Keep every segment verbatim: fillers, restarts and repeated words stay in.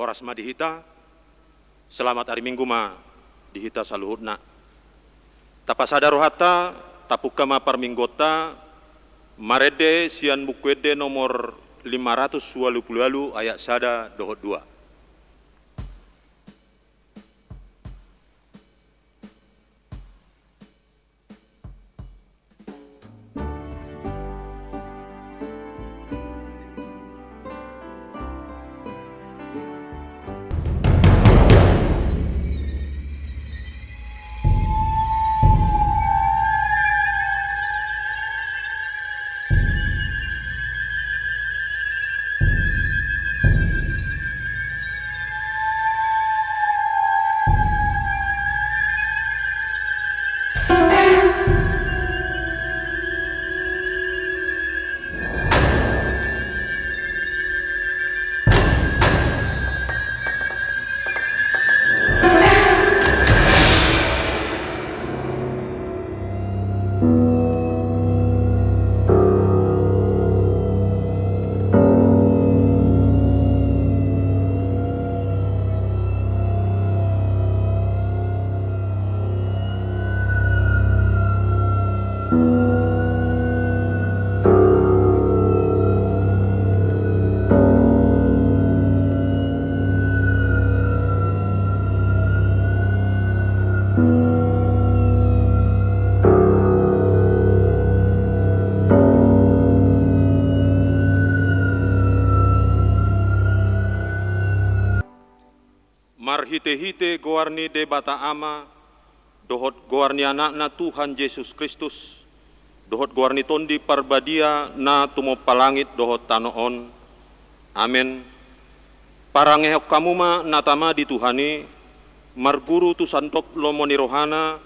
Horas ma di hita, selamat ari Minggu ma di hita saluhutna. Tapasada rohanta, tapungka ma parmingguonta, marende sian Buku Ende nomor lima ratus ualu pulu ualu ayat sada dohot dua. Marhitehite goar ni Debata Ama, dohot goar ni Anakna Tuhan Jesus Kristus, dohot goar ni Tondi Parbadia na tumompa langit dohot tano on. Amen. Parangehon hamu ma na tama di Tuhan i, marguru tu sandok lomo ni rohana,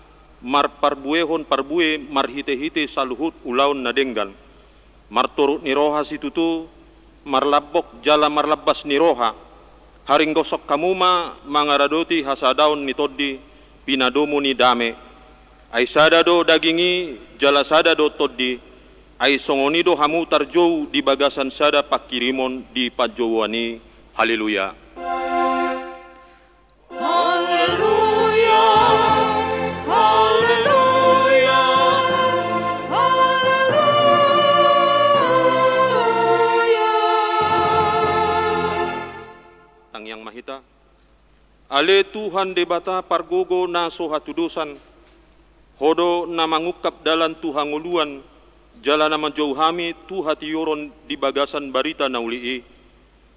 marparbuehon parbue marhitehite saluhut ulaon na denggan. Martoruk ni roha situtu, marlambok jala marlambas ni roha, haringgoshon hamu ma mangaradoti hasadaon ni Tondi, pinadomu ni dame. Ai sada do daging i, jala sada do Tondi, ai songon i do hamu tarjou di bagasan sada pangkirimon di panjouon i. Haleluya. Haleluya, haleluya, haleluya. Tangiang ma hita. Ale Tuhan Debata pargogo na so hatudosan, Ho do na mangungkap dalan tu hangoluan, jala na manjou hami tu hatiuron di bagasan barita na uli i.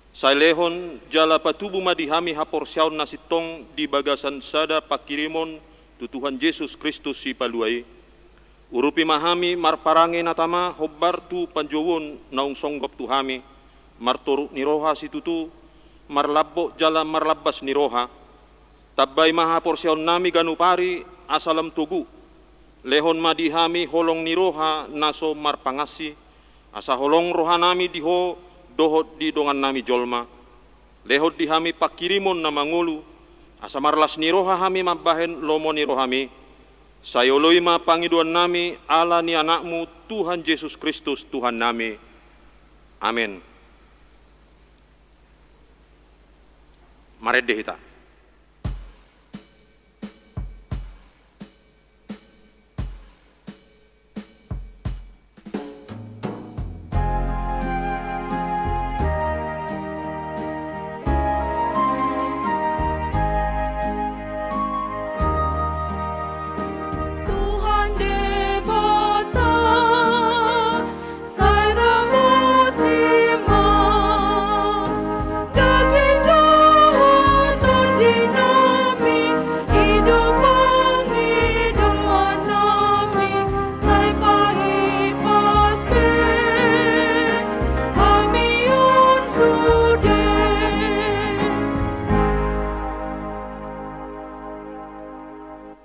Sai lehon jala patubu ma di hami haporseaon na sintong di bagasan sada pangkirimon tu Tuhan Jesus Kristus Sipalua i. Urupi ma hami marparange na tama hombar tu panjouon naung songgop tu hami, martoruk ni roha situtu, marlambok jala marlambas ni roha. Tambai ma haporseaonnami ganup ari asa lam togu. Lehon ma di hami holong ni roha na so marpangansi, asa holong rohanami di Ho dohot di dongannami jolma. Lehon di hami pangkirimon na mangolu, asa marlas ni roha hami mambahen lomo ni rohami. Sai oloi ma pangidoannami ala ni Anakmu Tuhan Jesus Kristus Tuhannami. Amen. Marende hita. Tuhan Debata, sai ramoti ma daging dohot tondinami, i do pangidoannami, sai pahipas pe hami on sude.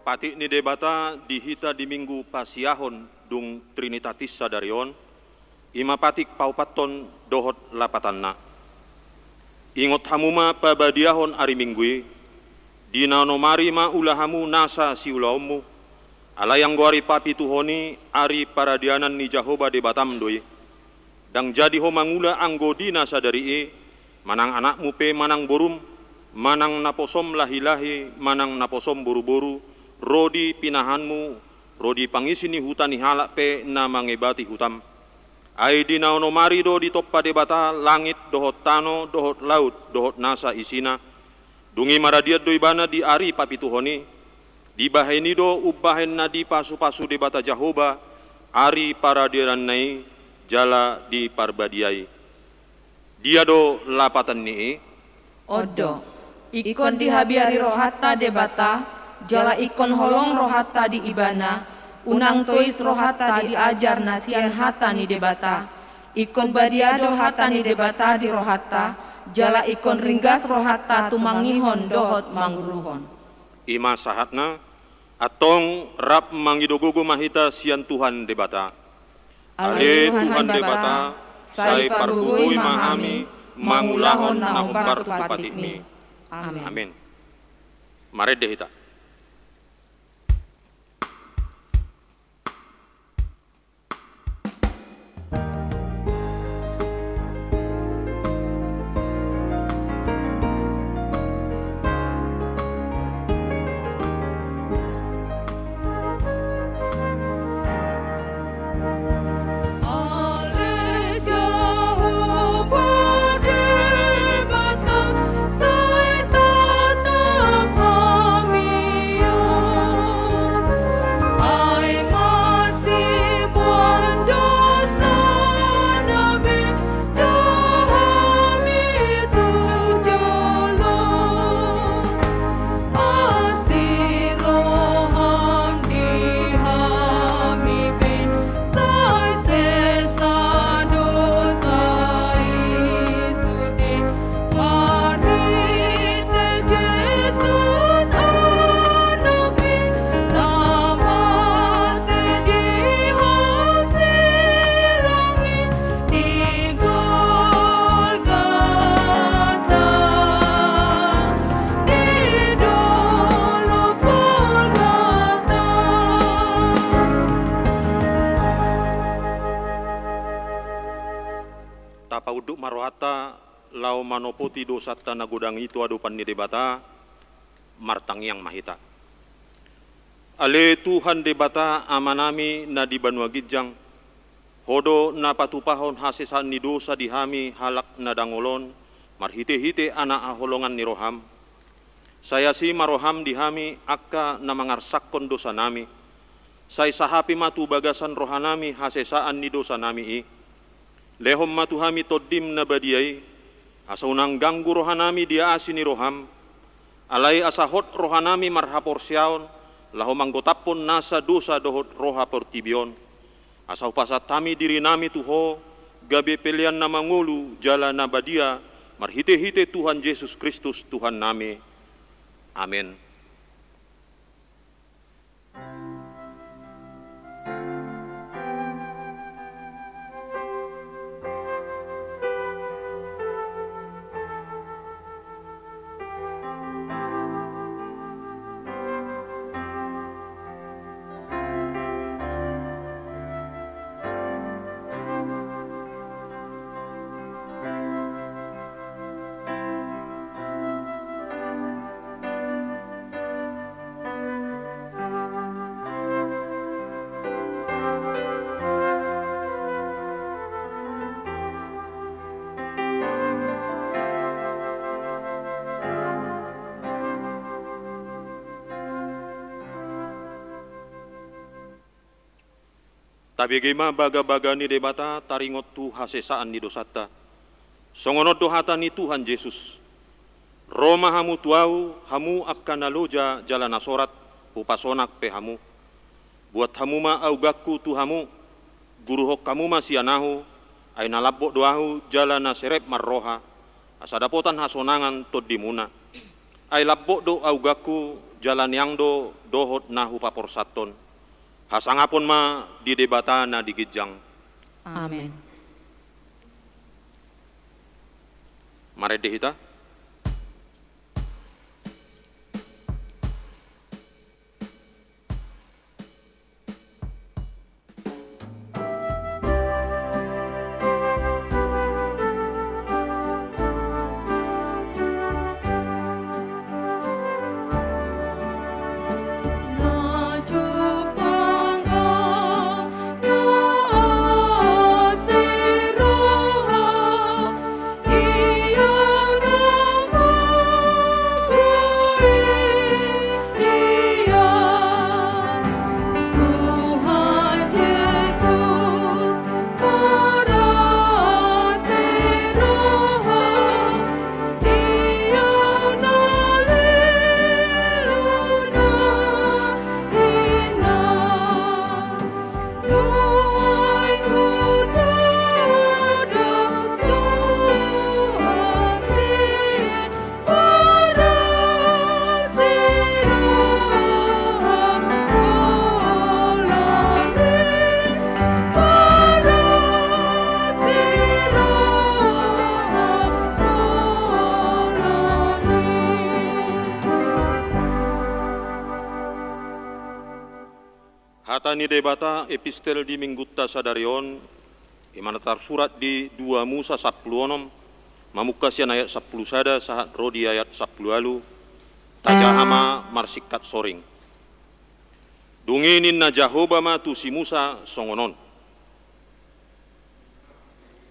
Patik ni Debata di hita di Minggu Pasiahon dung Trinitatis sadari on, i ma patik paopathon dohot lapatanna. Ingot hamu ma pabadiahon ari Minggu i, di na onom ari ma ula hamu nasa siulaonmu, alai anggo ari papituhon i ari paradianan ni Jahowa Debatam do i. Ndang jadi ho mangula anggo di na sadari i, manang anakmu pe manang borum, Manang naposom lahilahi, manang naposom boruboru, ro di pinahanmu, ro di pangisi ni huta ni halak pe na mangebati hutam. Ai di na onom ari do ditompa Debata langit dohot tano dohot laut dohot nasa isina. Dung i maradian do ibana di ari papituhon i. Dibahen i do umbahen na dipasupasu Debata Jahowa ari paradiananna i jala diparbadiai. Dia do lapatan ni i? On do. Ingkon dihabiari rohanta Debata, jala ingkon holong rohanta di Ibana, unang tois rohanta di ajar na sian hata ni Debata. Ingkon badia do hata ni Debata di rohanta, jala ingkon ringgas rohanta tumangihon dohot mangguruhon. I ma sahatna. Antong rap mangido gogo ma hita sian Tuhan Debata. Ale Tuhan Debata, sai pargogoi ma hami mangulahon na hombar tu patikmi. Amen. Amen. Marende hita. Tapaunduk ma rohanta laho manopoti dosanta na godang i tu adopan ni Debata. Martangiang ma hita. Ale Tuhan Debata Amanami na di banua ginjang, Ho do na patupahon hasesaan ni dosa di hami halak na dangol on marhitehite anak haholongan ni roham. Sai asi ma roham di hami angka na mangarsakkon dosanami. Sai sahapi ma tu bagasan rohanami hasesaan ni dosanami i. Lehon ma tu hami Tondim na badia i, asa unang ganggu rohanami di asi ni roham. Alai asa hot rohanami marhaporseaon laho manggotaphon nasa dosa dohot roha portibi on. Asa hupasahat hami dirinami tu Ho, gabe pelean na mangolu jala na badia, marhitehite Tuhan Jesus Kristus Tuhannami. Amen. Tabege ma bagabaga ni Debata taringot tu hasesaan ni dosanta. Songon on do hata ni Tuhan Jesus: Ro ma hamu tu Ahu, hamu angka na loja jala na sorat, hupasonang pe hamu. Buat hamu ma auganku tu hamu, guruhon hamu ma sian Ahu, ai na lambok do Ahu jala na serep marroha, asa dapotan hasonangan tondimuna. Ai lambok do auganku, jala neang do dohot na hupaporsathon. Hasangapon ma di Debata na di ginjang. Amen. Marende hita. Hata ni Debata, epistel di Minggunta sadari on, i ma na tarsurat di dua Musa sampulu onom, mamungka sian ayat sampulu sada sahat ro di ayat sampulu ualu. Tajaha ma marsingkat soring. Dung i ninna Jahowa ma tu si Musa songon on.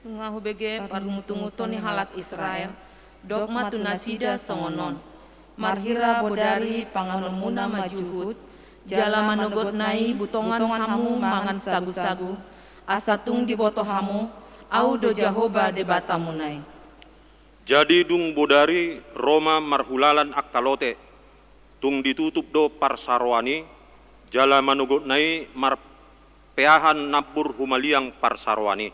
Nunga hubege parungutunguton ni halak Israel, dok ma tu nasida songon on: Marhira bodari panganonmuna ma juhut, jala manogotna i butongan hamu mangan sagusagu, asa tung diboto hamu, Ahu do Jahowa Debatamuna i. Jadi dung bodari ro ma marhulalan angka lote, tung ditutup do parsaroan i, jala manogotna i marpeahan nambur humaliang parsaroan i.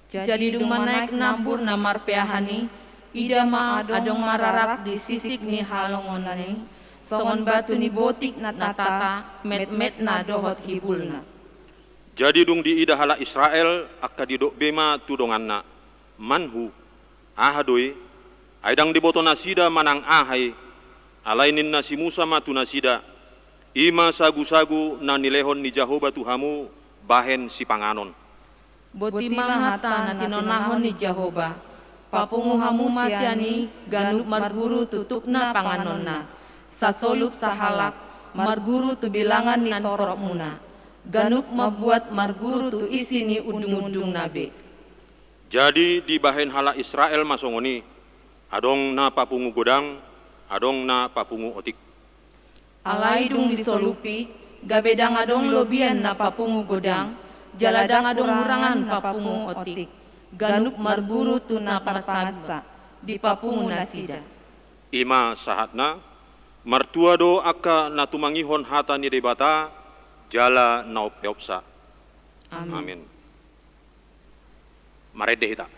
Jadi dung manaek nambur na marpeahan i, ida ma adong mararak di sisik ni halongonan i, songon batu ni botik na tata, metmetna dohot hibulna. Jadi dung diida halak Israel, angka didok be ma tu donganna: Manhu? Aha do i? Ai ndang diboto nasida manang aha i. Alai ninna si Musa ma tu nasida: I ma sagusagu na nilehon ni Jahowa tu hamu bahen sipanganon. Boti ma hata na tinonahon ni Jahowa: Papungu hamu ma sian i ganup marguru tu tukna panganonna, sasolup sahalak, marguru tu bilangan ni toropmuna, ganup mambuat marguru tu isi ni undungundungna be. Jadi dibahen halak Israel ma songon i, adong na papungu godang, adong na papungu otik. Alai dung disolupi, gabe ndang adong lobian na papungu godang, jala ndang adong hurangan papungu otik, ganup marguru tu na parsansa, dipapungu nasida. I ma sahatna. Martua do angka na tumangihon hata ni Debata, jala na umpeopsa. Amin. Amin. Marende hita.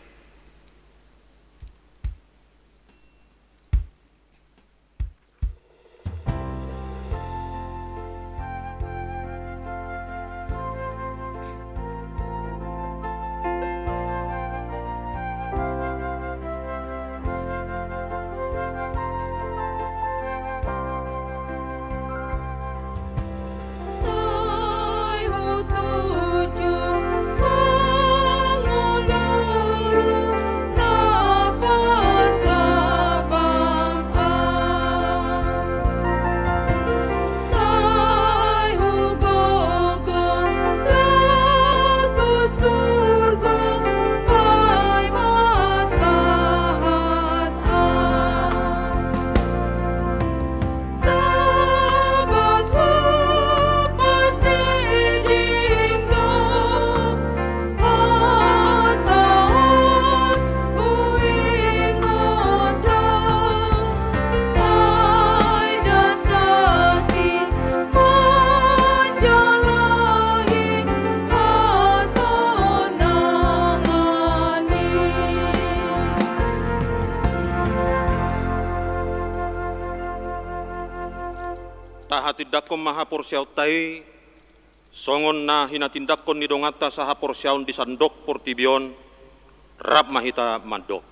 Tahatindangkon ma haporseaonta i, songon na hinatindangkon ni donganta sahaporseaon di sandok portibi on. Rap ma hita mandok: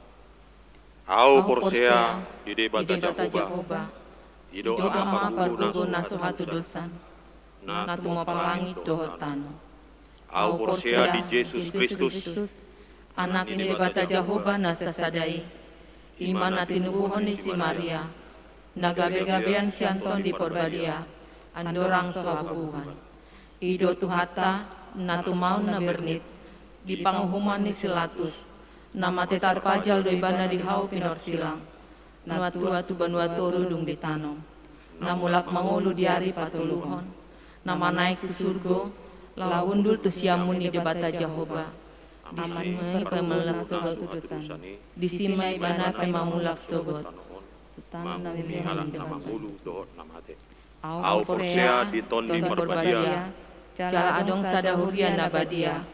Ahu porsea di Debata Jahowa, i do Ama Pargogo na so hatudosan, na tumompa langit dohot tano. Ahu porsea di Jesus Kristus, Anak ni Debata Jahowa na sasada i, i ma na tinubuhon ni si Maria, na gabegabean sian Tondi Parbadia, andorang so habubuhan. I do Tuhanta, na tumaon na bernit, di panguhuman ni si Latus, na mate tarpajal do Ibana di hau pinorsilang, na tua tu banua toru dung ditanom, na mulak mangolu di ari patoluhon, na manaek tu surgo, laho hundul tu siamun ni Debata Jahowa. Disi ma i paima mulak sogot. Disi ma Ibana paima mulak sogot. Mangihut halak na mangolu dohot na mate. Ahu porsea di Tondi Parbadia, jala adong sada huria na badia,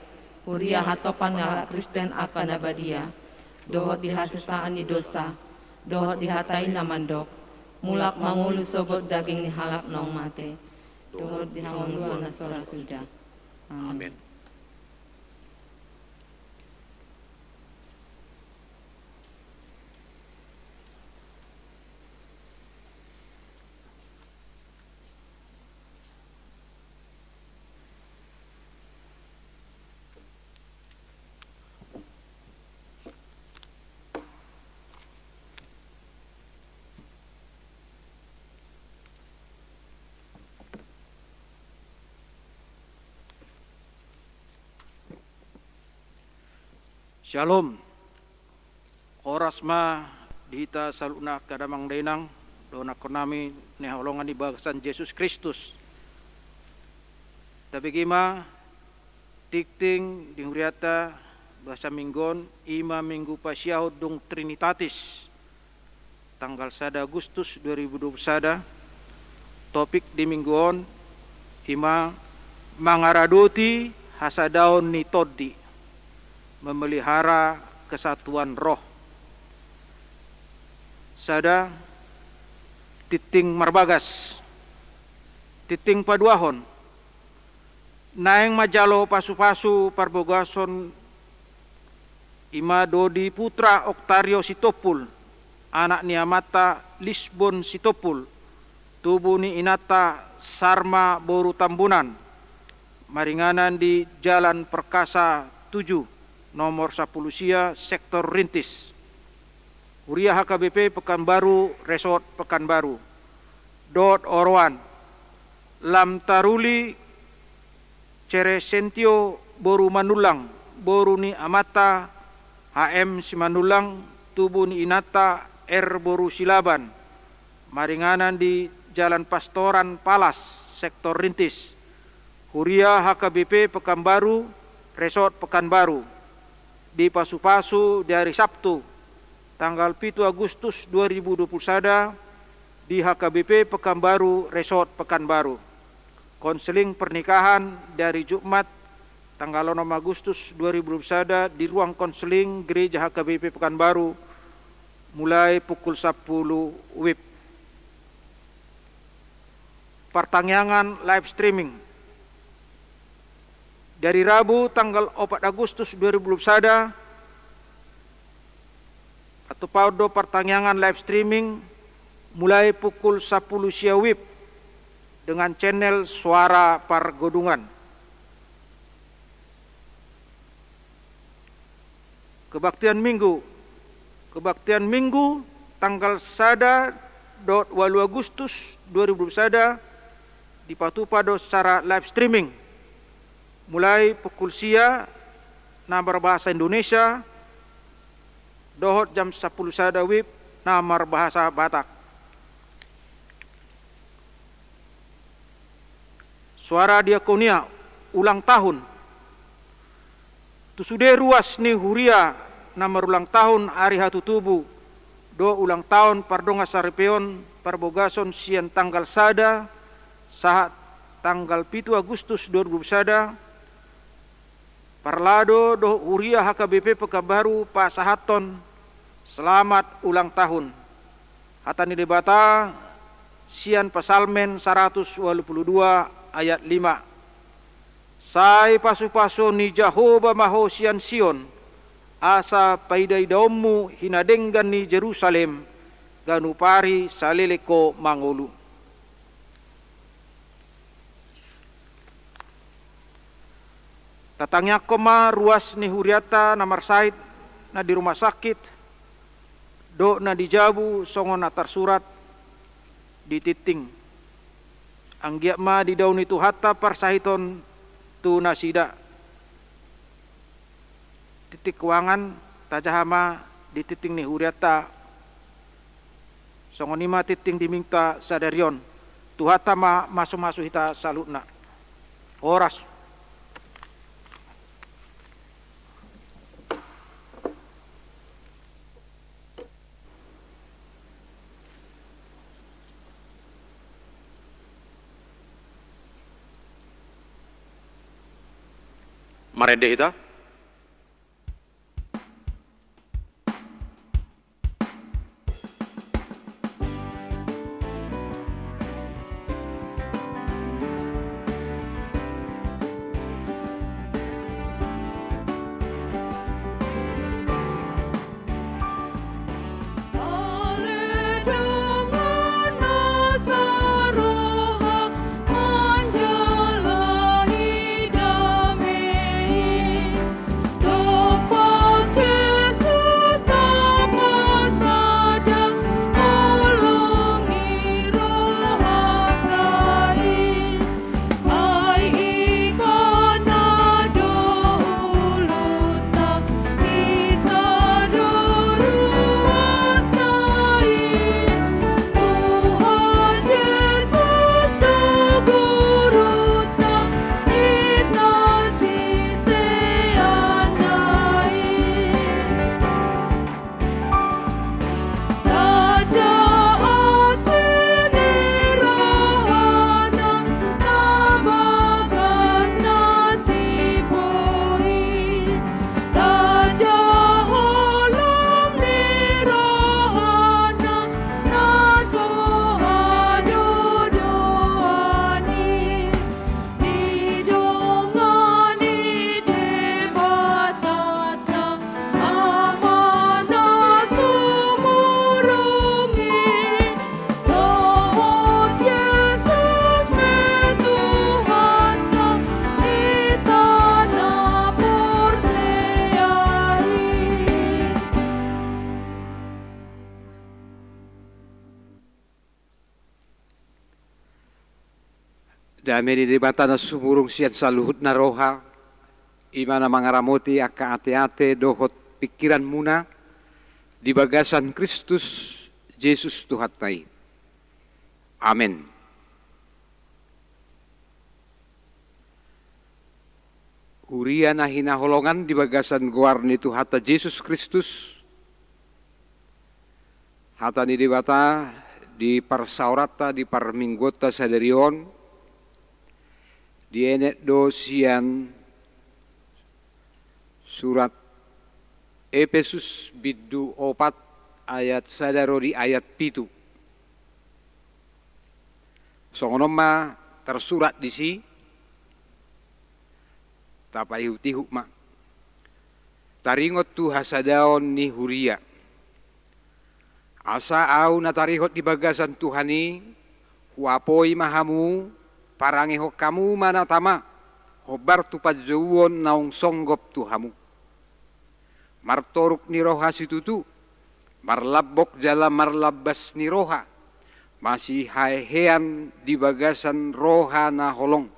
huria hatopan ni halak Kristen angka na badia, dohot di hasesaan ni dosa, dohot di hata i na mandok: Mulak mangolu sogot daging ni halak naung mate, dohot di hangoluan na so ra suda. Amin. Amin. Shalom. Horas ma di hita saluhutna angka damang dainang, donganhon nami na hinaholongan di bagasan Jesus Kristus. Tabege ma tingting di hurianta bagasan minggu on, i ma minggu pasiahon dung Trinitatis, tanggal sada Agustus dua ribu dua puluh sada. Topik di minggu on i ma mangaradoti hasadaon ni tondi, memelihara kesatuan roh. Sada, tingting marbagas. Tingting paduahon, naeng manjalo pasupasu parbagason i ma Dodi putra Oktario Sitompul, anak ni amanta Lisbon Sitompul, tubu ni inanta Sarma boru Tambunan, maringanan di Jalan Perkasa tujuh, nomor sampulu sia, sektor Rintis. Huria H K B P Pekanbaru, Resort Pekanbaru. Dohot oroan, lam taruli Crescentio boru Manullang, boru ni amanta H M Simanullang, tubu ni inanta R boru Silaban, maringanan di Jalan Pastoran Palas, sektor Rintis. Huria H K B P Pekanbaru, Resort Pekanbaru. Dipasupasu di ari Sabtu, tanggal pitu Agustus dua ribu dua puluh sada, di H K B P Pekanbaru, Resort Pekanbaru. Konseling pernikahan di ari Jumat, tanggal onom Agustus dua ribu dua puluh sada, di ruang konseling Gereja H K B P Pekanbaru, mulai pukul sampulu wib. Partangiangan live streaming. Di ari Rabu, tanggal opat Agustus dua ribu dua puluh sada, patupaon do partangiangan live streaming mulai pukul sampulu sia wib dengan channel Suara Pargodungan. Kebaktian Minggu. Kebaktian Minggu tanggal sada dohot ualu Agustus dua ribu dua puluh sada dipatupa do secara live streaming. Mulai pukul sia na marbahasa Indonesia dohot jam sampulu sada wib na marbahasa Batak. Suara Diakonia, ulang tahun. Tu sude ruas ni huria na marulang tahun ari hatutubu dohot ulang tahun pardongan saripeon parbagason sian tanggal sada sahat tanggal pitu Agustus dua ribu dua puluh sada, parlado dohot huria H K B P Pekanbaru pasahathon selamat ulang tahun. Hata ni Debata sian Psalmen saratus ualu pulu dua ayat lima. Sai pasupasuon ni Jahowa ma ho sian Sion, asa paidaidaonmu hinadenggan ni Jerusalem, ganup ari saleleng ho mangolu. Tatangiangkon ma ruas ni hurianta na marsahit na di rumah sakit dohot na di jabu songon na tarsurat di tingting. Anggiat ma didao ni Tuhanta parsahiton tu nasida. Tingting huangan tajaha ma di tingting ni hurianta. Songon i ma tingting di Mingguta sadari on. Tuhanta ma masumasu hita saluhutna. Horas. Marende hita. Dame ni Debata na sumurung sian saluhutna roha, i ma na mangaramoti angka ateate dohot pingkiranmuna di bagasan Kristus Jesus Tuhanta i. Amen. Huria na hinaholongan di bagasan goar ni Tuhanta Jesus Kristus, hata ni Debata di parsaoranta di parmingguonta sadari on, dienet do sian surat Epesus bindu opat ayat sada ro di ayat pitu. Songon on ma tarsurat disi, tapaihutihut ma. Taringot tu hasadaon ni huria. Asa ahu na tarihot di bagasan Tuhan i, huapoi ma hamu, parangehon hamu ma na tama, hombar tu panjouon naung songgop tu hamu. Martoruk ni roha situtu, marlambok jala marlambas ni roha, masihahean di bagasan roha na holong.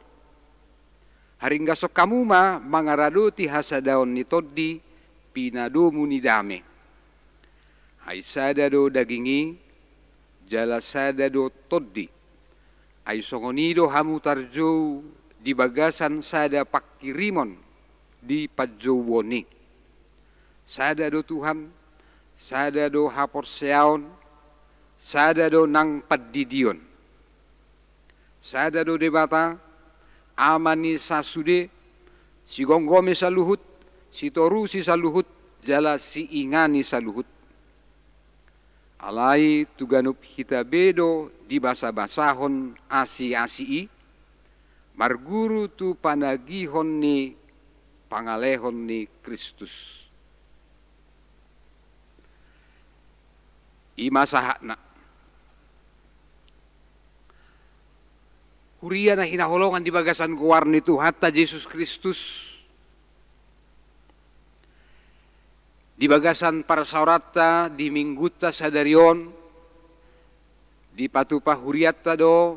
Haringgason hamu ma mangaradoti hasadaon ni Tondi pinadomu ni dame. Ai sada do daging i, jala sada do Tondi. Ai songon i do hamu tarjou di bagasan sada pangkirimon di panjouon i. Sada do Tuhan, sada do haporseaon, sada do nang pandidion. Sada do Debata, Ama ni sasude, sigomgomi saluhut, sitorusi saluhut, jala siingani saluhut. Alai tu ganup hita be do dibasabasahon asiasi i, marguru tu panagihon ni pangalehon ni Kristus. I ma sahatna. Huria na hinaholongan di bagasan goar ni Tuhanta Jesus Kristus, di bagasan parsaoranta di minggunta sadari on, dipatupa hurianta do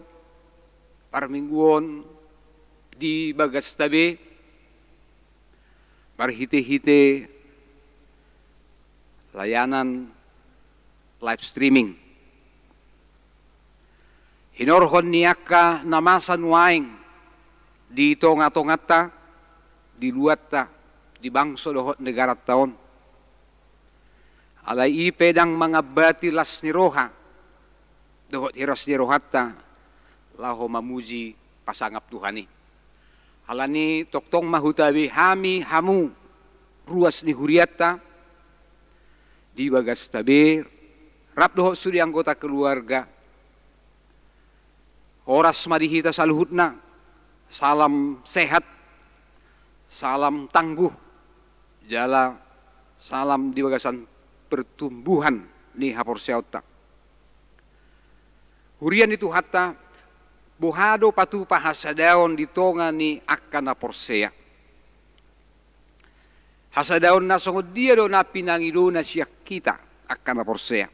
parmingguon di bagasta be, marhitehite layanan live streaming. Hinorhon ni angka na masa nuaeng di tongatonganta, di luatta, di bangso dohot negaranta on. Alai i pe ndang mangambati las ni roha dohot hiras ni rohanta laho mamuji pasangap Tuhan i. Alani tongtong ma hutabe hami hamu ruas ni hurianta di bagasta be, rap dohot sude anggota keluarga. Horas ma di hita saluhutna, salam sehat, salam tangguh, jala salam di bagasan pertumbuhan ni haporseaonta. Huria ni Tuhanta, boha do patupa hasadaon di tonga ni angka na porsea? Hasadaon na songon dia do na pinangidona sian hita angka na porsea?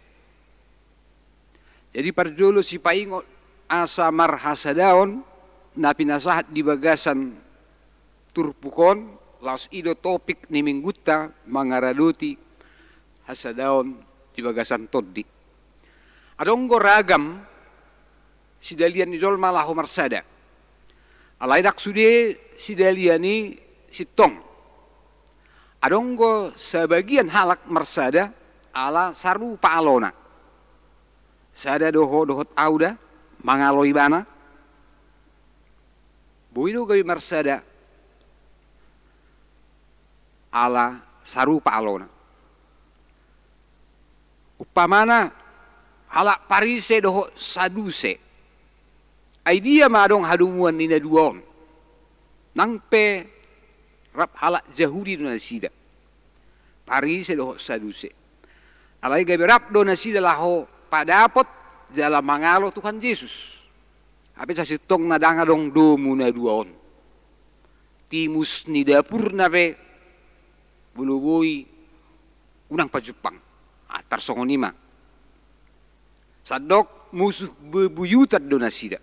Jadi parjolo sipaingot asa marhasadaon na pinasahat di bagasan turpuk on, laos i do topik ni minggunta mangaradoti hasadaon di bagasan tondi. Adong do ragam sidalian ni jolma laho marsada. Alai ndang sude sidalian i sintong. Adong do sabagian halak marsada ala sarupa alona. Sada do ho dohot au da mangalo ibana. Boi do gabe marsada ala sarupa alona. Umpamana halak Parise dohot Saduse. Ai dia ma adong hadomuan ni na dua on? Nang pe rap halak Jahudi do nasida, Parise dohot Saduse. Alai gabe rap do nasida laho padapot jala mangalo Tuhan Jesus. Hape sasintongna ndang adong domu na dua on. Timus ni dapurna pe molo boi unang pajumpang. Ah, tarsongon i ma. Sandok musuh bebuyutan do nasida.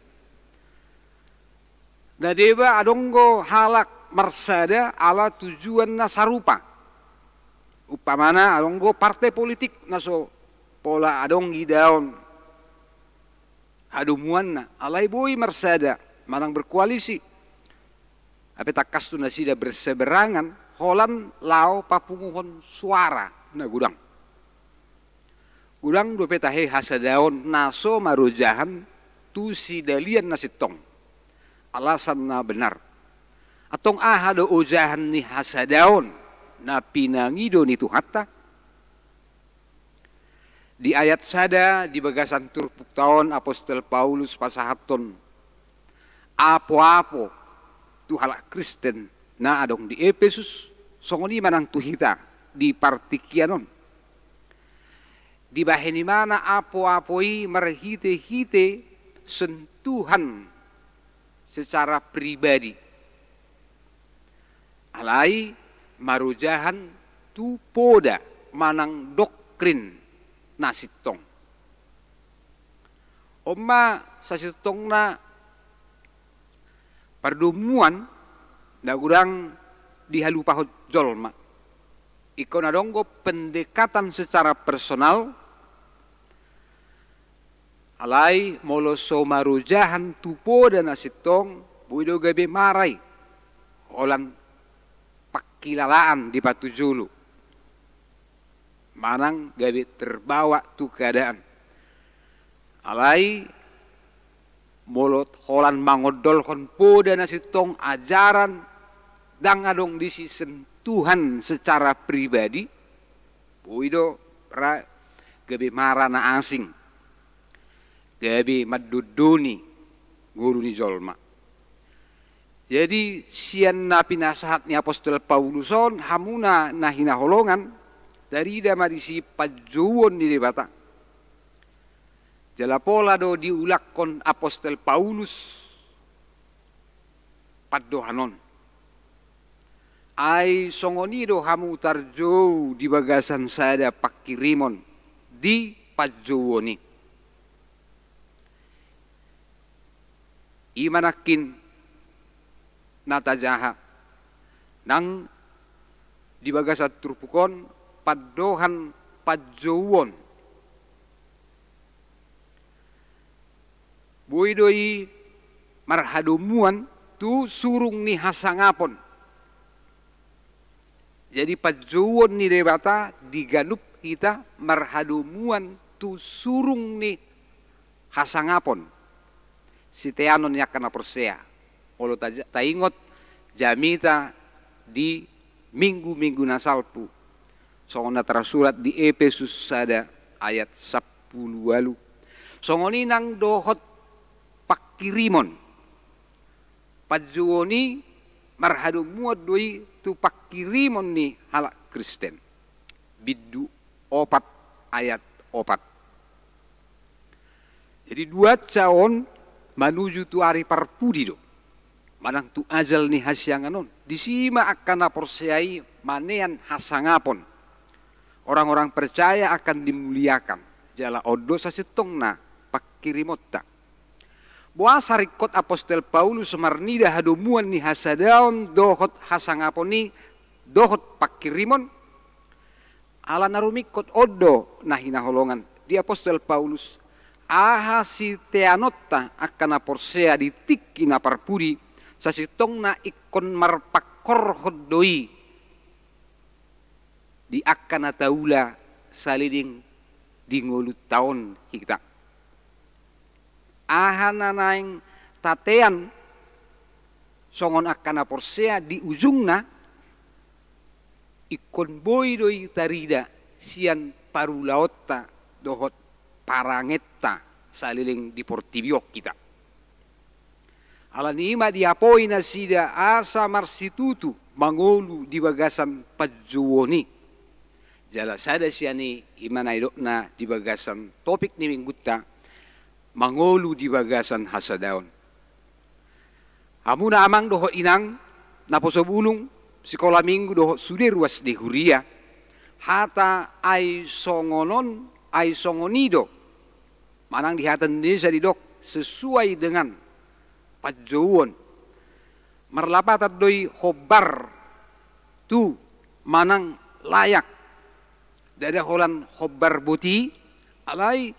Na deba adong do halak marsada ala tujuan na sarupa. Umpamana adong do partai politik na so pola adong idaon hadomuanna, alai boi marsada manang berkoalisi. Hape tangkas tu nasida berseberangan holan laho papunguhon suara na godang. Godang dope tahe hasadaon na so marojahan tu sidalian na sintong. Alasan na benar. Antong aha do ojahan ni hasadaon na pinangido ni Tuhanta? Di ayat sada di bagasan turpukta on apostel Paulus pasahathon apoapo tu halak Kristen na adong di Epesus, songon i ma nang tu hita di partingkian on. Dibahen ibana apoapo i marhitehite sentuhan secara pribadi. Alai marojahan tu poda manang doktrin na sintong. On ma sasintongna pardomuan na godang dihalupahon jolma. Ingkon adong do pendekatan secara personal, alai molo so marojahan tu poda na sintong, boi do gabe mara i holan pangkilalaan di patujolo manang gabe terbawa tu keadaan. Alai molo holan mangondolhon poda na sintong, ajaran, ndang adong disi sentuhan secara pribadi, boi do ra gabe mara na asing, gabe mandondoni ngolu ni jolma. Jadi sian na pinasahat ni apostel Paulus on, hamuna na hinaholongan, tarida ma disi panjouon ni Debata. Jala pola do diulakhon apostel Paulus pandohan on. Ai songon i do hamu tarjou di bagasan sada pangkirimon di panjouon i. I ma nangkin na tajaha nang di bagasan turpuk on, pandohan panjouon. Boi do i marhadomuan tu surung ni hasangapon. Jadi panjouon ni Debata di ganup hita marhadomuan tu surung ni hasangapon, siteanon ni angka na porsea. Molo ta-, taingot jamita di minggu-minggu na salpu, songon na tarsurat di Epesus sada ayat sampulu ualu. Songon i nang dohot pangkirimon. Panjouon i marhadomuan do i tu pangkirimon ni halak Kristen. Bindu opat ayat opat. Jadi duansa on manuju tu ari parpudi do, manang tu ajal ni hasiangan on. Disi ma angka na porsea i manean hasangapon. Orang-orang percaya akan dimuliakan. Jala on do sasintongna pangkirimonta. Boasa ringkot apostel Paulus marnida hadomuan ni hasadaon dohot hasangapon i dohot pangkirimon? Ala na rumingkot on do na hinaholongan di apostel Paulus, aha siteanonta angka na porsea di tingki na parpudi, sasintongna ingkon marpangkorhon do i di angka na taula saleleng di ngolunta on hita. Aha na naeng tatean songon angka na porsea di ujungna, ingkon boi do i tarida sian parulaonta dohot parangenta saleleng di portibi on hita. Ala ni i ma diapoi nasida asa marsitutu mangolu di bagasan panjouon i. Jala sada sian i, i ma na nidokna di bagasan topik ni minggunta, mangolu di bagasan hasadaon. Hamuna amang dohot inang, naposo bulung, sikola minggu dohot sude ruas di huria, hata ai songon on, ai songon i do. Manang di hata Indonesia didok sesuai dengan panjouon. Marlapatan do i hombar tu manang layak. Ndada holan hombar boti, alai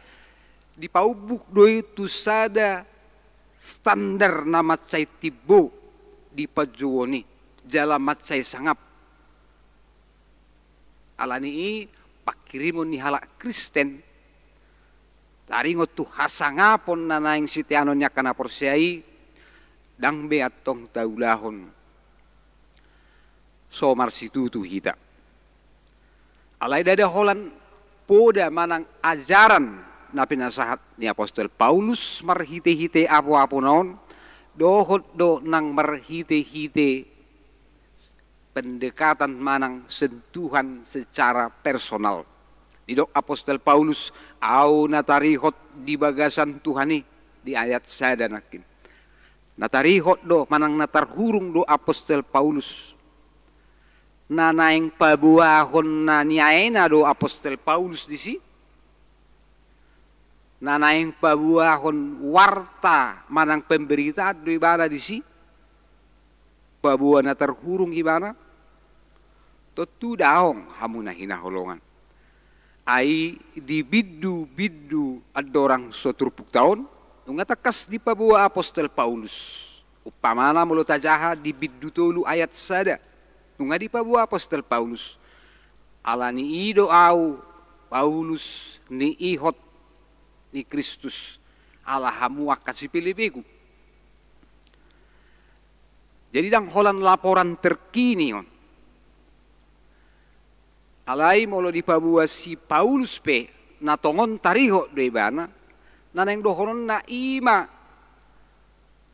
dipaumbuk do i tu sada standar na mansai timbo di panjouon i, jala mansai sangap. Alani i, panghirimon ni halak Kristen taringot tu hasangapon na naeng siteanon ni angka na porsea i, ndang be antong taulahon so marsitutu hita. Alai ndada holan poda manang ajaran na pinasahat ni apostel Paulus marhite-hite apo-apona on, dohot do nang marhite-hite pendekatan manang sentuhan secara personal. Didok apostel Paulus, "Au na tarihot di bagasan Tuhan i," di ayat sada nangkin. Na tarihot do manang na tarhurung do apostel Paulus. Na naeng paboahon na niaena do apostel Paulus disi. Na naeng paboahon warta manang pemberitaan do ibana disi. Paboa na tarhurung ibana. Tontu daong, hamu na hinaholongan. Ai di bindu-bindu andorang so turpukta on, nunga tangkas dipaboa apostel Paulus. Umpamana molo tajaha di bindu tolu ayat sada, nunga dipaboa apostel Paulus, "Alani i do au, Paulus, niihot ni Kristus, ala hamu angka sipelebegu." Jadi ndang holan laporan terkini on. Alai molo dipaboa si Paulus pe, na tongon tarihot do ibana, na naeng dohononna i ma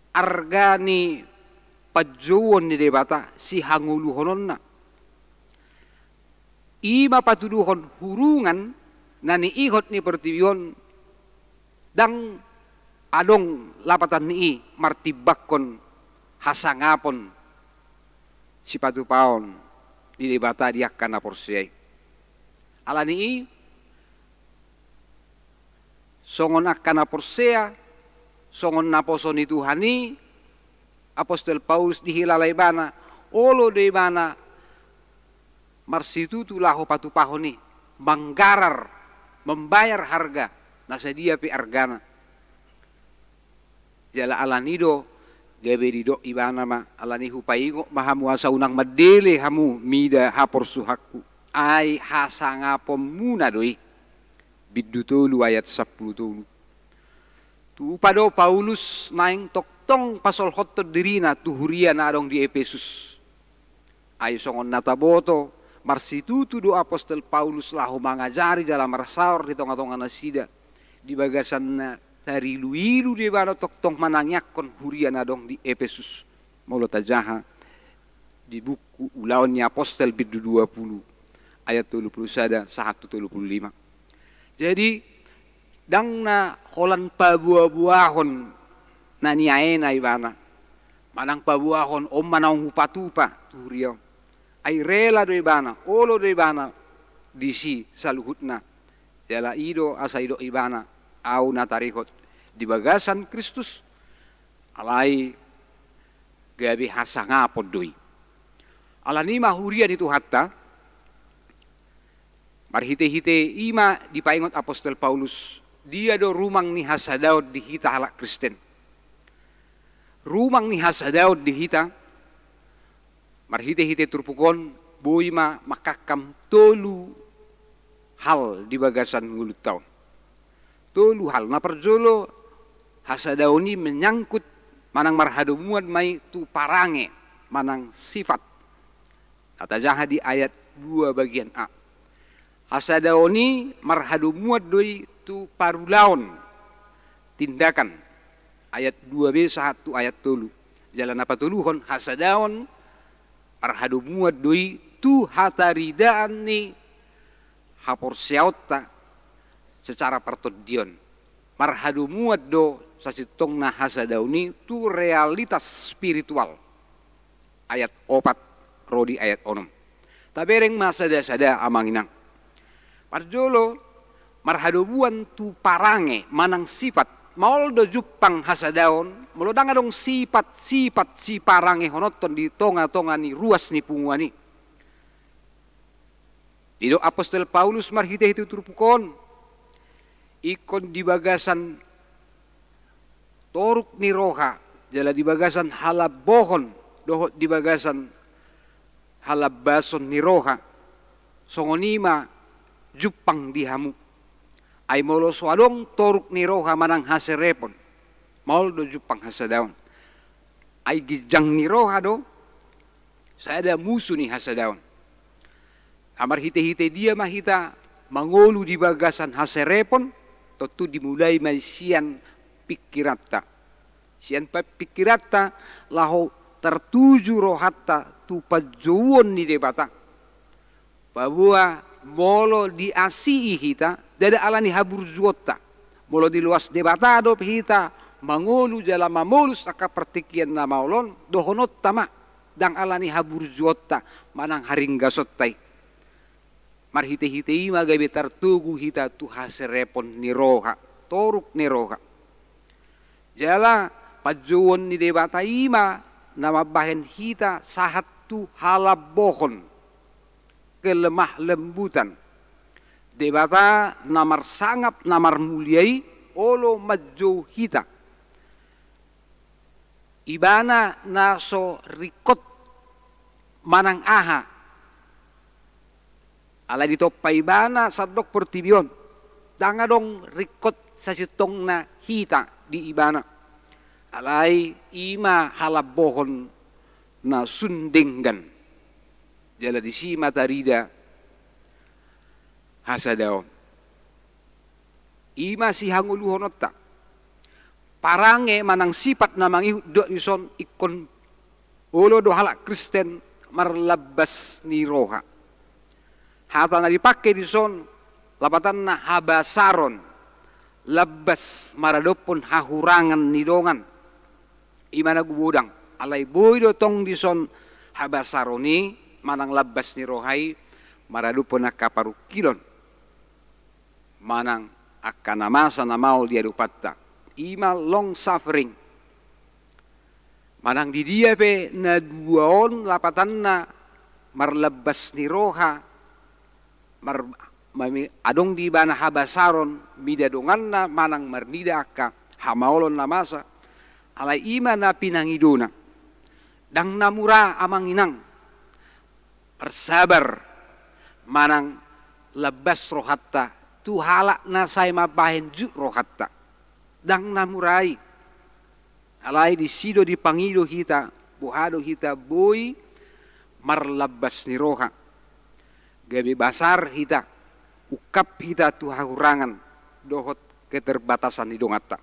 arga ni panjouon ni Debata, sihangoluhononna. I ma patuduhon hurungan na niihot ni portibi on, ndang adong lapatan ni i martimbangkon hasangapon sipatupaon ni Debata di angka na porsea i. Alani i, songon angka na porsea, songon naposo ni Tuhan i, apostel Paulus dihilala ibana, olo do ibana marsitutu laho patupahon i, manggarar, mambayar harga, na sadia pe argana. Jala alani do, gabe didok ibana ma, alani hupaingot ma hamu asa unang mandele hamu mida haporsuhanku. Ai hasangaponmuna do i. Bindu tolu ayat sampulu tolu. Tupa do Paulus naeng tongtong pasolhothon dirina tu huria na adong di Epesus. Ai songon na taboto, marsitutu do apostel Paulus laho mangajari jala marsaor di tonga-tonga nasida, di bagasan na tarilu-ilu do ibana tongtong manangiangkon huria na adong di Epesus. Molo tajaha di buku Ulaon ni Apostel bindu dua pulu ayat tolu pulu sada sahat tu tolu pulu lima. Jadi, ndang na holan paboa-boahon na niaena ibana, manang paboahon on ma naung hupatupa tu huria on. Ai rela do ibana, olo do ibana disi saluhutna. Jala i do asa didok ibana, au na tarihot di bagasan Kristus, alai gabe hasangapon do i. Alani i ma huria ni Tuhanta, marhite-hite i ma dipaingot apostel Paulus, dia do rumang ni hasadaon di hita halak Kristen. Rumang ni hasadaon di hita, marhite-hite turpuk on, boi ma mangkangkam tolu hal di bagasan ngolunta on. Tolu hal. Na parjolo, hasadaon i menyangkut manang marhadomuan ma i tu parange manang sifat. Na tajaha di ayat dua bagian a. Hasadaon i marhadomuan do i tu parulaon, tindakan, ayat dua b sahat tu ayat tolu. Jala na patoluhon, hasadaon marhadomuan do i tu hataridaan ni haporseaonta secara partondion. Marhadomuan do sasintongna hasadaon i tu realitas spiritual. Ayat opat ro di ayat onom. Tabereng ma sada-sada, amang inang. Parjolo, marhadomuan tu parange manang sifat. Maol do jumpang hasadaon, molo ndang adong sipat-sipat siparangehononhon di tonga-tonga ni ruas ni punguan i. Didok apostel Paulus marhite-hite turpuk on, ingkon di bagasan toruk ni roha, jala di bagasan halambohon, dohot di bagasan halambason ni roha, songon i ma jumpang di hamu. Ai molo so adong toruk ni roha manang haserepon, maol do jumpang hasadaon. Ai ginjang ni roha do sada musu ni hasadaon. Na marhite-hite dia ma hita mangolu di bagasan haserepon? Tontu dimulai ma i sian pingkiranta. Sian pa-, pingkiranta laho tartuju rohanta tu panjouon ni Debata. Paboa molo diasii hita, ndada ala ni haburjuonta. Molo diloas Debata dope hita mangolu jala mamolus angka partingkian na maol on, dohononta ma, ndang ala ni haburjuonta manang haringgasonta i. Marhite-hite i ma gabe tartogu hita tu haserepon ni roha, toruk ni roha. Jala panjouon ni Debata i ma na mambahen hita sahat tu halambohon, kelemah lembutan. Debata na marsangap, na marmulia i olo manjou hita. Ibana na so ringkot manang aha, alai ditompa ibana sandok portibi on. Ndang adong ringkot sasintongna hita di ibana. Alai i ma halambohon na sun denggan. Jala disi ma tarida hasadaon. I ma sihangoluhononta. Parange manang sipat na mangihut dok dison ingkon olo do halak Kristen marlambas ni roha. Hata na dipangke dison lapatanna habasaron, lambas maradophon hahurangan ni dongan. I ma na gubodang, alai boi do tong dison habasaron i manang lambas ni roha i maradophon angka parungkilon manang angka na masa na maol di adopanta. I ma long suffering. Manang di dia pe na dua on lapatanna marlambas ni roha, mar-, mami-, adong di ibana habasaron mida donganna manang marnida angka hamaolon na masa, alai i ma na pinangidona. Ndang na mura amang inang, marsabar manang lambas rohanta tu halak na sai mambahen jut rohanta. Ndang na mura i. Alai disi do dipangido hita, boha do hita boi marlambas ni roha. Gabe basar hita, ungkap hita tu hahurangan dohot keterbatasan ni donganta.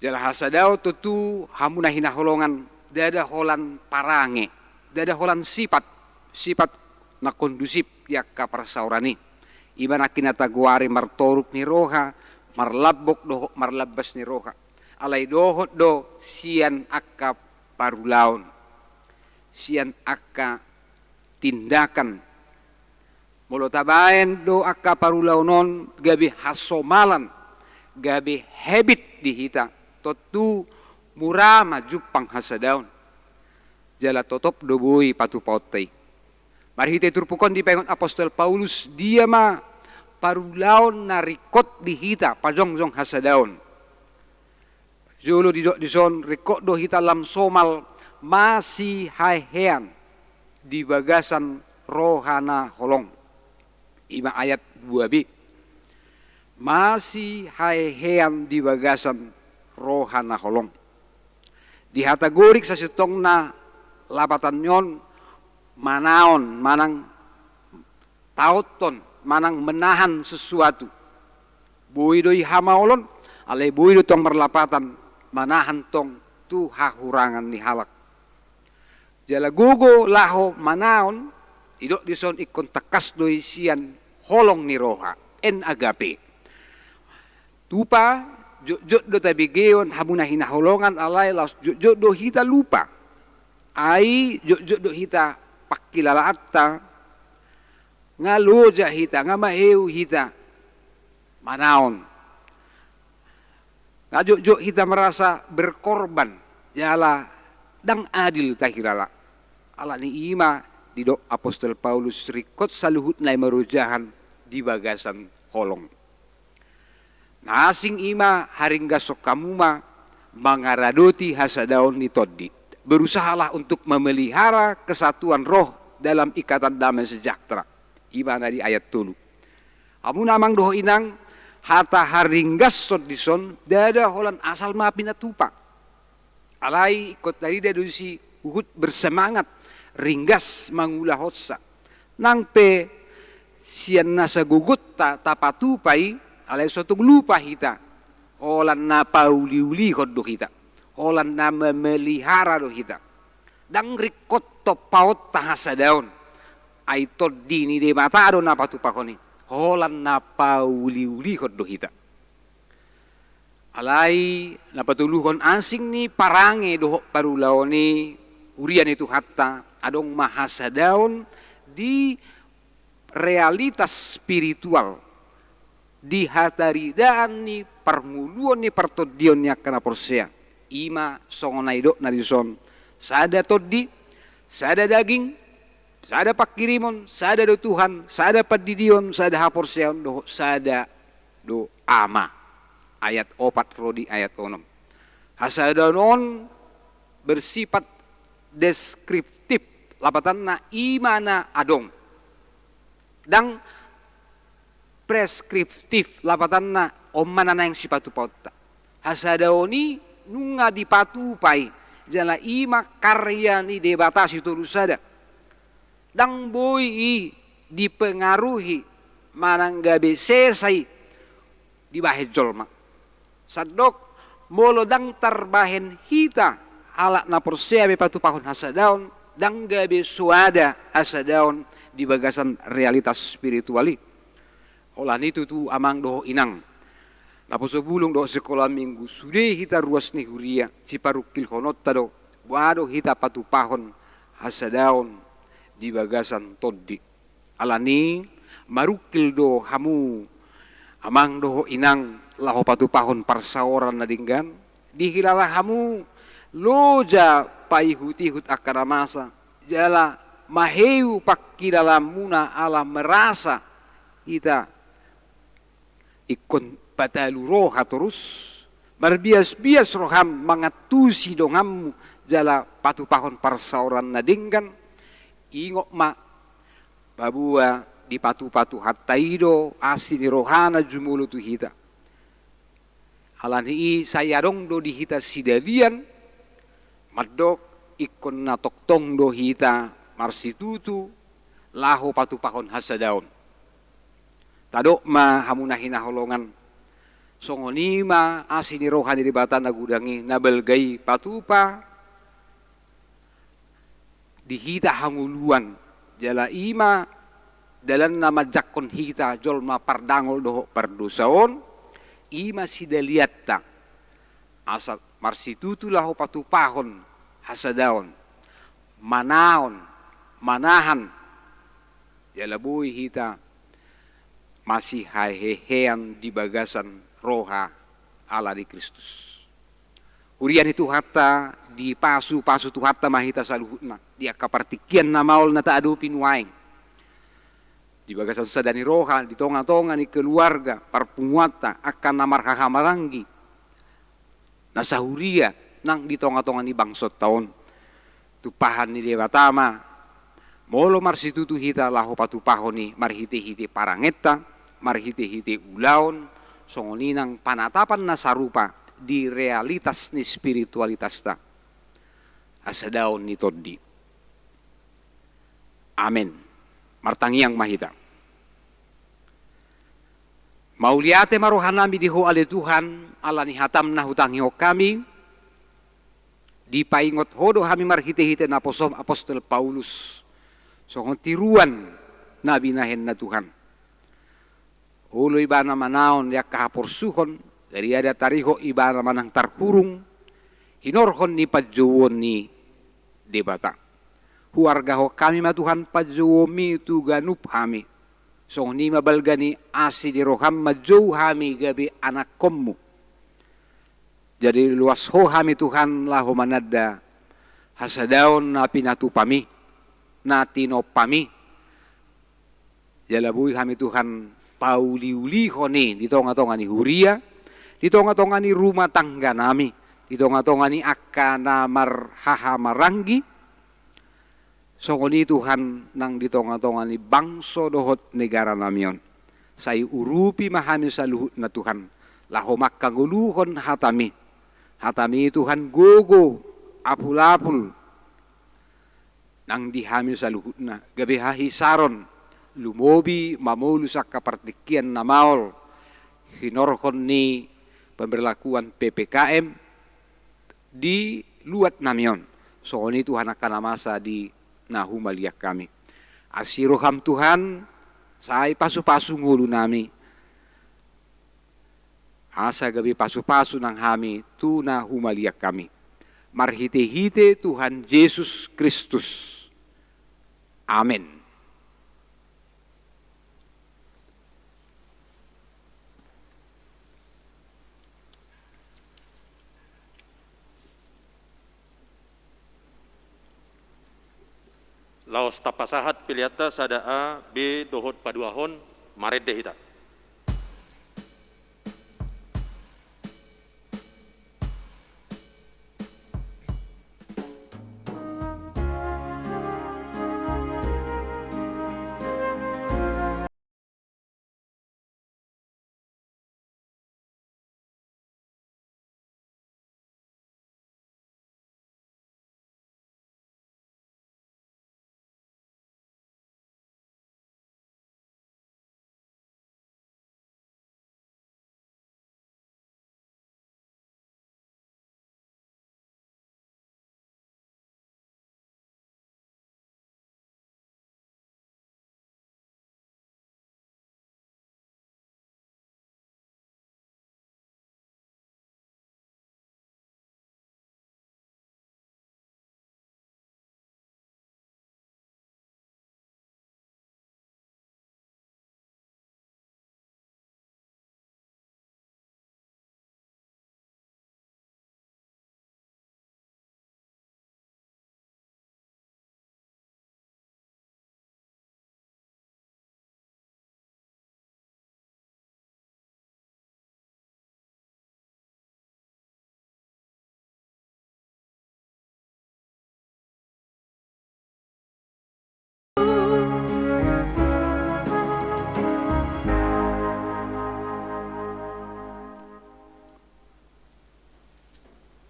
Jala hasadaon tontu hamu na hinaholongan, ndada holan parange, ndada holan sipat, sipat na kondusif di angka parsaoran i. I ma nangkin na tagoari martoruk ni roha, marlambok dohot marlambas ni roha. Alai dohot do sian angka parulaon, sian angka tindakan. Molo tabaen do angka parulaon on gabe hasomalan, gabe habit di hita, tontu mura ma jumpang hasadaon. Jala totop do boi patupaonta i. Marhite turpuk on dipaingot apostel Paulus dia ma parulaon na ringkot di hita pajongjong hasadaon. Jolo didok dison, ringkot do hita lam somal masihaehean di bagasan roha na holong. I ma ayat dua b. Masihaehean di bagasan roha na holong. Di hata Gorik sasintongna lapatan ni on manaon manang taothon manang menahan sesuatu. Boi do i hamaolon, alai boi do tong marlapatan manahan tong tu hahurangan ni halak. Jala gogo laho manaon, didok dison ingkon tangkas do i sian holong ni roha, en agape. Tupa, jotjot do tabegehon hamu na hinaholongan, alai laos jotjot do hita lupa. Ai jotjot do hita pangkilalaanta, nga loja hita, nga maheu hita manaon. Nga jotjot hita merasa berkorban, jala ndang adil tahilala. Alani i ma didok apostel Paulus, ringkot saluhutna i marojahan di bagasan holong. Na asing i ma haringgashon hamu ma mangaradoti hasadaon ni tondi. Berusahalah untuk memelihara kesatuan roh dalam ikatan damai sejahtera. I ma na di ayat tolu. Hamu na amang dohot inang, hata haringgashon dison ndada holan asal ma pinatupa. Alai ingkon tarida do disi huhut bersemangat, ringgas mangulahonsa. Nang pe sian na sagogotta tapatupa i, alai so tung lupa hita. Holan na pauliulihon do hita. Holan na memelihara do hita. Ndang ringkot tompaonta hasadaon. Ai tondi ni Debata do na patupahon i. Holan na pauliulihon do hita. Alai na patoluhon, asing ni parange dohot parulaon i, huria ni Tuhanta, adong ma hasadaon di realitas spiritual, di hataridaan ni parngoluon ni partondion ni angka na porsea. I ma songon na didokna dison, sada tondi, sada daging, sada pangkirimon, sada do Tuhan, sada pandidion, sada haporseaon, dohot sada do Ama. Ayat opat ro di ayat onom. Hasadaon on bersifat deskriptif, lapatanna i ma na adong. Ndang preskriptif, lapatanna on ma na naeng sipatupaonta. Hasadaon i nunga dipatupa i, jala i ma karya ni Debata Sitolusada. Ndang boi i dipengaruhi manang gabe sesa i dibahen jolma. Sandok, molo ndang tarbahen hita halak na porsea be patupahon hasadaon, ndang gabe soada hasadaon di bagasan realitas spiritual i. Holan i tutu amang dohot inang, naposo bulung dohot sikola minggu, sude hita ruas ni huria, siparungkilhononta do, boha do hita patupahon hasadaon di bagasan tondi. Alani, marungkil do hamu amang dohot inang laho patupahon parsaoran na denggan, dihilala hamu loja paihutihut angka na masa, jala maheu pangkilalaanmuna ala merasa hita ingkon patalu roha torus, marbiasbias roham mangantusi donganmu jala patupahon parsaoran na denggan. Ingot ma, paboa dipatupa Tuhanta i do asi ni rohana jumolo tu hita. Alani i sai adong do di hita sidalian, mandok ingkon na tongtong do hita marsitutu laho patupahon hasadaon. Tadok ma hamu na hinaholongan, songon i ma asi ni roha ni Debata na godang i, na balga i patupa di hita hangoluan, jala i ma dalan na manjangkon hita jolma pardangol dohot pardosa on, i ma sidalianta, asa marsitutu laho patupahon hasadaon, manaon, manahan, jala boi hita masihahehean di bagasan roha ala ni Kristus. Huria ni Tuhanta, dipasupasu Tuhanta ma hita saluhutna di angka partingkian na maol na taadopi nuaeng. Di bagasan sada ni roha, di tongatonga ni keluarga, parpunguanta, angka na marhahamaranggi, na sahuria nang di tongatonga ni bangsonta on. Tumpahan ni Debata ma, molo marsitutu hita laho patupahon i marhitehite parangenta, marhitehite ulaon, songon i nang panatapan na sarupa di realitas ni spiritualitasta. Hasadaon ni tondi. Amen. Martangiang ma hita. Mauliate ma rohanami di Ho ale Tuhan, ala ni hataM na hutangihon hami, dipaingot Ho do hami marhitehite naposoM apostel Paulus, songon tiruan na binahenna Tuhan. Olo ibana manaon di angka haporsuhon, gariada tarihot ibana manang tarhurung, hinorhon ni panjouon ni Debata. Huargahon hami ma Tuhan panjouonMi tu ganup hami. Songon i ma balga ni asi ni rohaM manjou hami gabe anakkonMu. Jadi luas Ho hami Tuhan laho mananda hasadaon na pinatupami, na tinompami. Jala boi hami Tuhan pauliulihon i di tongatonga ni huria, di tongatonga ni rumah tangga nami, di tongatonga ni angka na marhahamaranggi, songon i Tuhan nang di tongatonga ni bangso dohot negara nami on. Sai urupi ma hami saluhutna Tuhan, laho mangkangoluhon hatami. Hatami Tuhan gogo, apulapul, nang di hami saluhutna, gabe hahisaron, lumobi mamolus angka partingkian na maol, hinorhon ni pemberlakuan P P K M di luat nami on. Songon i Tuhan angka na masa di na humaliang hami. Asi roham Tuhan, sai pasupasu ngolu nami. Asa gabe pasupasu nang hami tu na humaliang hami. Marhitehite Tuhan Jesus Kristus. Amen. Laos tapasahat peleanta sada A, B dohot paduahon, marende hita.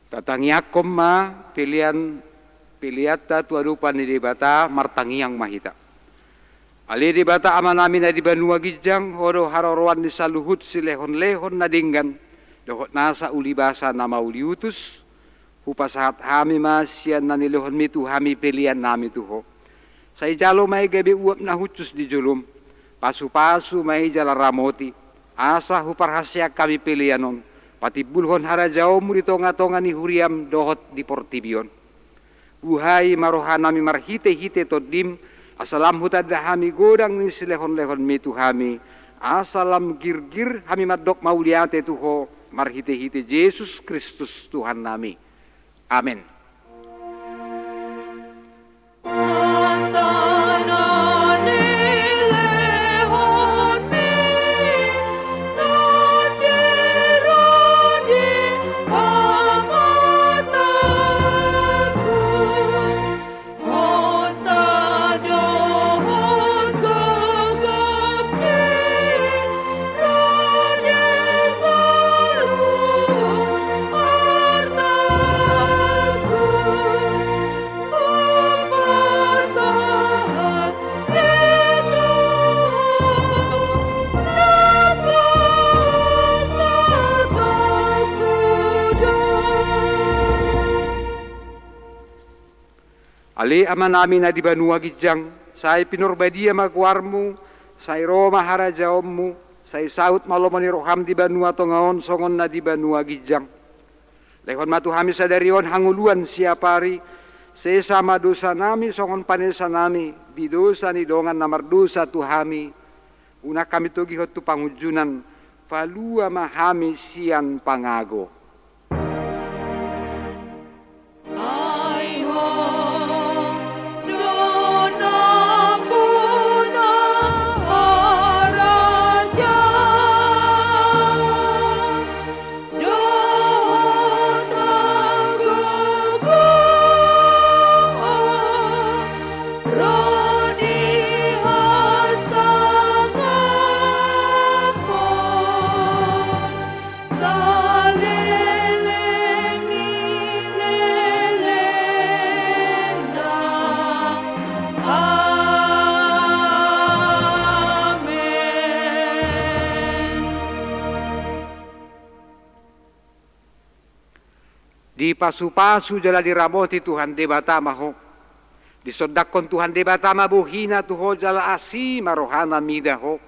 Tatangiangkon ma pelean, peleanta tu adopan ni Debata, martangiang ma hita. Ale Debata Amanami na di banua ginjang, Ho do haroroan ni saluhut silehonlehon na denggan dohot nasa ulibasa na mauliutus. Hupasahat hami ma sian na nilehonMi tu hami peleannami tu Ho. Sai jalo ma i gabe uap na hushus di joloM. Pasupasu ma i jala ramoti, asa huparhaseang hami pelean on patimbulhon harajaonMu di tongatonga ni huriaM dohot di portibi on. Buhai ma rohanami marhitehite TondiM, asa lam hutanda hami godang ni silehonlehonMi tu hami, asa lam girgir hami mandok mauliate tu Ho marhitehite Jesus Kristus Tuhannami. Amen. Ale Amanami na di banua ginjang, sai pinarbadia ma goarMu, sai ro ma harajaonMu, sai saut ma lomo ni rohaM di banua tonga on songon na di banua ginjang. Lehon ma tu hami sadari on hangoluan siapari, sesa ma dosanami songon panesanami di dosa ni dongan na mardosa tu hami, unang hami togihon tu pangunjunan, palua ma hami sian pangago. Saleleng ni lelengna. Amen. Dipasupasu jala diramoti Tuhan Debata ma ho. Disondangkon Tuhan Debata ma bohina tu ho jala asi ma rohana mida ho.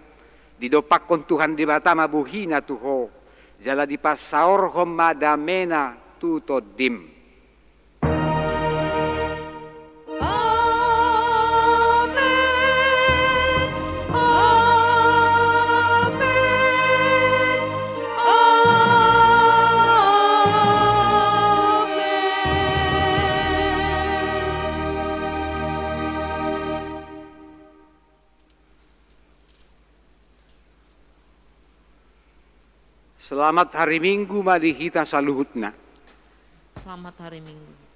Didompakkon Tuhan Debata ma bohina tu ho jala dipasaorhon ma damena tu tondim. Amen. Amen. Amen. Selamat hari Minggu ma di hita saluhutna. Selamat hari Minggu.